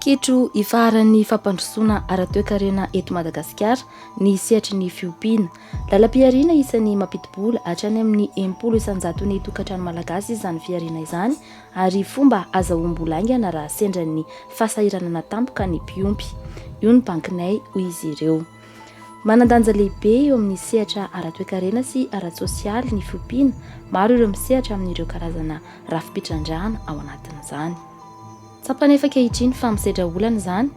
Kitro ifaharan'ny fampandrosoana ara-toekarena eto Madagasikara ny sehatry ny fiompiana. Lalam-pihariana isan'ny mampidi-bola hatrany amin'ny 60 isan-jaton'ny tokantrano malagasy izany fihariana izany ary fomba azahoam-bola haingana raha sendran'ny fahasahiranana tampoka ny mpiompy. Io ny bankinay, hoy izy ireo. Manan-danja lehibe eo amin'ny sehatra ara-toekarena sy ara-tsosialy ny fiompiana, maro ireo misehatra amin'ireo karazana rafi-pitrandrahana ao anatin'izany. Tsapa anefa ankehitriny fa misedra olana izany,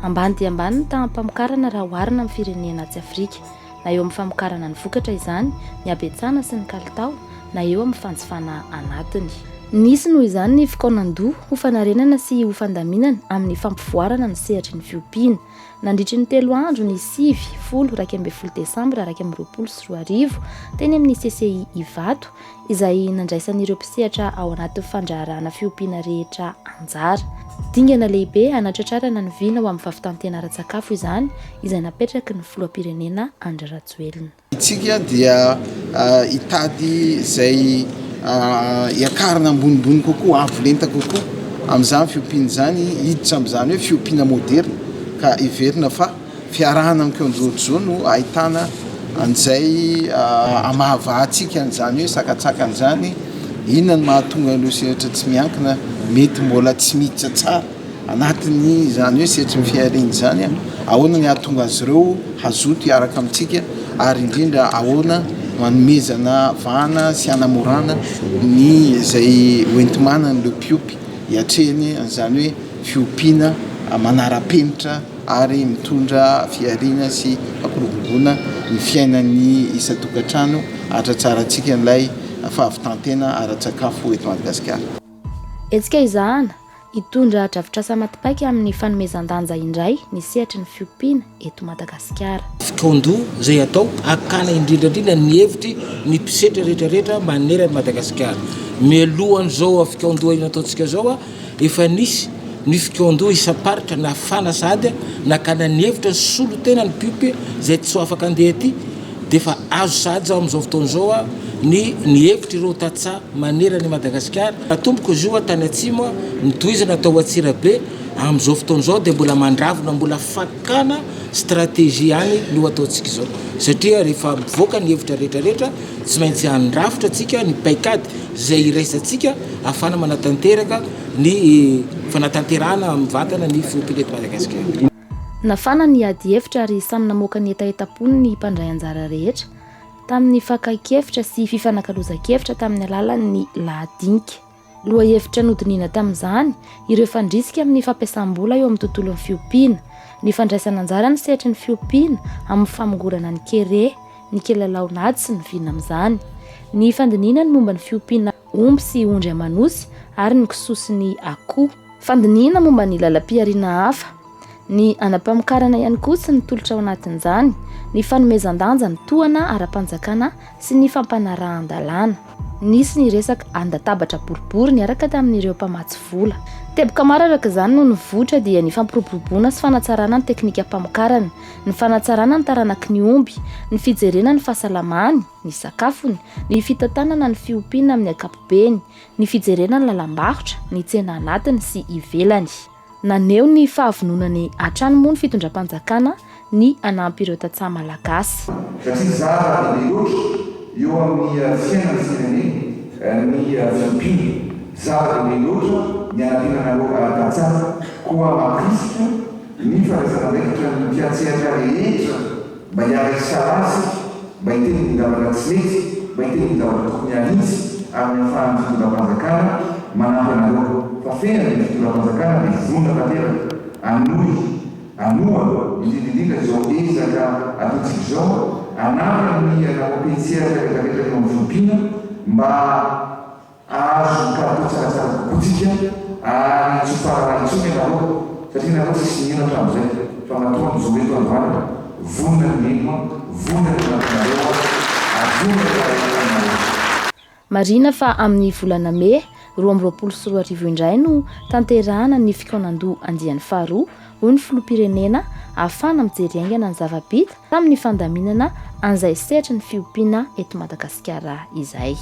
ambany dia ambany ny taham-pamokarana raha oharina amin'ny firenena atsy Afrika, na eo amin'ny famokarana ny vokatra izany, ny habetsahana sy ny kalitao, na eo amin'ny fanjifana anatiny. Nisy noho izany ny fikaonan-doha ho fanarenana sy ho fandaminana amin'ny fampivoarana ny sehatry ny fiompiana. Nandritry ny telo andro, ny 9, 10, 11 desambra 2021, teny amin'ny CCI Ivato, izay nandraisan'ireo mpisehatra ao anatin'ny fandraharahana fiompiana rehetra anjara. Dingana lehibe hanatratrarana ny vina ho amin'ny fahavitan-tena ara-tsakafo izany, izay napetraky ny filoham-pirenena Andry Rajoelina. Isika dia hitady izay hiakarana ambonimbony kokoa, avo lenta kokoa amin'izany fiompiana izany, hiditra amin'izany hoe fiompiana moderina ka heverina fa Fiarahana amin'i Kondrojo no ahitana an'izay hamahavahantsika an'izany hoe sakantsakana izany, inona no mahatonga ireo sehatra tsy miankina mety mbola tsy miditra tsara anatin'ny izany hoe sehatry ny fihariana izany, ahoana ny hahatonga azy ireo hazoto hiaraka amintsika ary indrindra ahoana no hanomezana vahana sy hanamorana ny izay hoenti-manan'ireo mpiompy hiatrehany an'izany hoe fiompiana manara-penitra. ary mitondra fihariana sy fampiroboroboana ny fiainan'ny isan-tokantrano hahatratrarantsika ilay fahavitan-tena ara-tsakafo eto Madagasikara. Hetsika ezahana hitondra drafitrasa maty paika amin'ny fanomezan-danja indray ny sehatry ny fiompiana eto Madagasikara. Fikaondoha izay atao hakana indrindra indrindra ny hevitry ny mpisetra rehetra rehetra manerana an'i Madagasikara. Mialohan'izao fikaondoha nataontsika izao, Efa nisy ny fikaondoha isam-paritra nafana sahady nakana ny hevitra solontena ny mpiompy izay tsy ho afaka andeha aty dia efa azo sahady izao amin'izao fotoana izao ny ny hevitr'ireo tantsaha manerana i Madagasikara. Natomboka izy io tany atsimo, notohizana tao Antsirabe, amin'izao fotoana izao dia mbola mandravona, mbola fakana stratégie ihany no ataontsika izao satria rehefa mivoaka ny hevitra rehetra rehetra tsy maintsy handrafitra antsika ny paikady izay iraisantsika ahafahana manatanteraka ny fanatanterahana mivantana ny filoham-pirenena eto Madagasikara. Nafana ny adihevitra ary samy namoaka ny hetahetam-pony ny mpandray anjara rehetra tamin'ny fakan-kevitra sy fifanakalozan-kevitra tamin'ny alalan'ny lahadinika. Lohahevitra nodinihina tamin'izany ireo fandrisika amin'ny fampiasam-bola eo amin'ny tontolon'ny fiompiana, ny fandraisana anjara ny sehatry ny fiompiana amin'ny famongorana ny kere, ny kilalaon'ady sy ny vina amin'izany, ny fandinihina ny momba ny fiompiana omby sy ondry aman'osy ary ny kisoa sy ny akoho. Fandinihina momba ny lalam-pihariana hafa, ny anam-pamokarana ihany koa sy ny tolotra ao anatin'izany, ny fanomezan-danja ny tohana ara-panjakana sy ny fampanarahan-dalàna. Nisy ny resaka an-databatra boribory niaraka tamin'ireo mpamatsy vola. Teboka maro araka izany no nivoitra dia ny fampiroboroboana sy fanatsarana ny teknikam-pamokarana, ny fanatsarana ny taranaky ny omby, ny fijerena ny fahasalamany, ny sakafony, ny fitantanana ny fiompiana amin'ny ankapobeny, ny fijerena ny lalam-barotra, ny tsena anatiny sy ivelany. Naneho ny fahavononany hatrany moa ny fitondram-panjakana ny hanampy ireo tantsaha malagasy. Satria zava-dehibe loatra eo amin'ny fiainan'ny firenena ny fiompiana. Zava-dehibe loatra ny hanampiana anareo tantsaha. Koa mampirisika Ny fandraisana andraikitra ny mpiantsehatra rehetra mba hiara-hisalahy isika, mba hiteny ny zavatra tsy mety, mba hiteny ny zavatra tokony hahitsy amin'ny ahafahan'ny fitondram-panjakana manampy anareo. Fa fehiny ny fitondram-panjakana dia vonona tanteraka hanohy, hanohana, indrindra indrindra izao ezaka ataontsika izao, hanampy amin'ny anareo mpiantsehatra rehetra rehetra eo amin'ny fiompiana mba Hahazo ny kalitao tsaratsara kokoa tsika ary tsy ho fararaha intsony ianareo satria nareo tsisy niheno hatramin'izay fa matoa mijoro eto androany vonona ny heno aho, vonona ny hanampy anareo aho ary vonona ny hiara-hiasa aminareo. Marihina fa amin'ny volana mey 2022 indray no tanterahana ny fikaonandoha andiany faharoa, hoy ny filoham-pirenena, ahafahana mijery haingana ny zava-bita tamin'ny fandaminana an'izay sehatry ny fiompiana eto Madagasikara izay.